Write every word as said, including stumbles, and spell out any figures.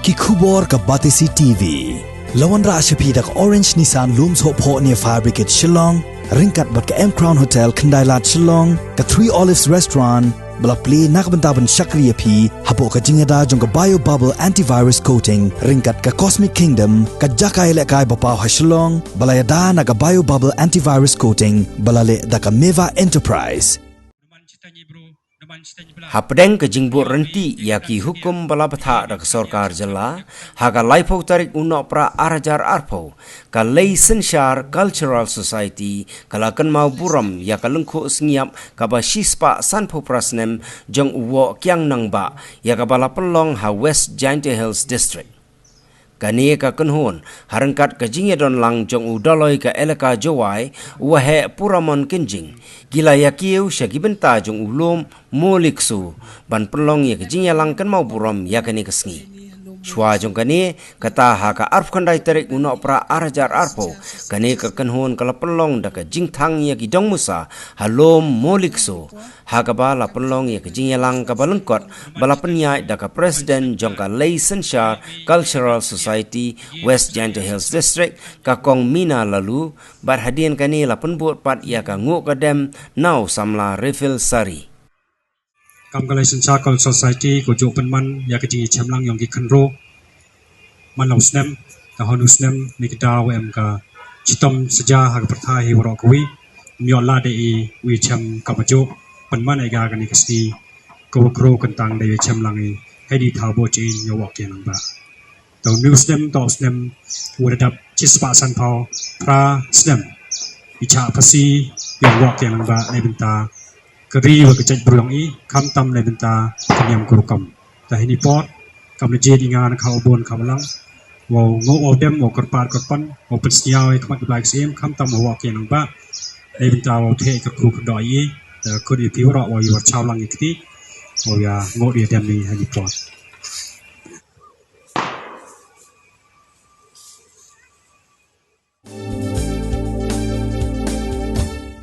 Ki khubor ka Batesi T V. La wanrah sha phi da ka Orange Nissan Lum Sohphoh near Fire Brigade Shillong, ryngkat bad ka M Crown Hotel Khyndailad Shillong, ka Three Olives Restaurant, ba la plie na ka bynta ban shakri ïa phi hapoh ka jingïada jong ka Bio Bubble Antivirus Coating, ryngkat ka Cosmic Kingdom, ka jaka ïalehkai ba paw ha Shillong, ba la ïada na ka Bio Bubble Antivirus Coating, ba la leh da ka Meva Enterprise. Hapdeng ka jingbud ryntih ïa ki hukum ba la bthah da ka sorkar jylla, ha ka laiphew tarik u Nohprah ar hajar arphew, ka Lei Synshar Cultural Society ka la kynmaw burom ïa ka lyngkhuh sngi ïap kaba shispah sanphew phra snem jong u Woh Kiang Nangbah, ïa kaba la pynlong ha West Jaintia Hills District. Kane ka kynhun, ha ryngkat ka jingïadon lang jong u Dolloi ka Elaka Jowai, u Waheh Puramon Kynjing, ki la ïa kiew sha ki bynta jong u lum Moliksu, ban pynlong ïa ka jingïalang kynmaw burom ïa kane ka sngi. Shuwa jong kane, kata ha ka arphew khyndai tarik u Nohprah ar hajar arphew, kane ka kynhun ka la pynlong da ka jingthang ïa ki dong musa ha lum Moliksu, ha kaba la pynlong ïa ka jingïalang kaba lyngkot, ba la pynïaid da ka President jong ka Lei Synshar Cultural Society West Jaintia Hills District, ka Kong Mina Laloo, bad hadien kane la pynbud pat ïa ka nguh ka dem na u samla Refill Sari. Kam ka Lei Synshar Cultural Society, ko ju pynman ïa ka jingïachem lang jong ki khynroo man la u snem, ka hon u snem, ne ka daw em ka chitom saja ha ka pyrthai hi waroh kawi. Ym ïoh lad ïa i u ïachem kaba ju pynman ïa ka kane ka sngi, ka wa kro kyntang da ïachem lang i, hei di thaw bo chi ïa u Woh Kiang Nangbah. Tau u snem, tau u snem, u da dap shispah sanphew phra snem i chah phasi ïa u Woh Kiang Nangbah na bynta ka ri wa ka jaitbru jong i, khamtam na bynta ka niam ka rukom. Ta hini por, kam la jied i nga na khaw bun khaw lang, wow nguh wow dem, wow kyrpad kyrpan, wow pynsngew ïa khmat ka Blei ka Syiem, khamtam u Woh Kiang Nangbah, na bynta wow theh kyrkhu kyrdoh ïa i. Ta khut ïa phi waroh wow ïa war chaw lang ïa kti, wow ïa nguh ïa dem ni hini por.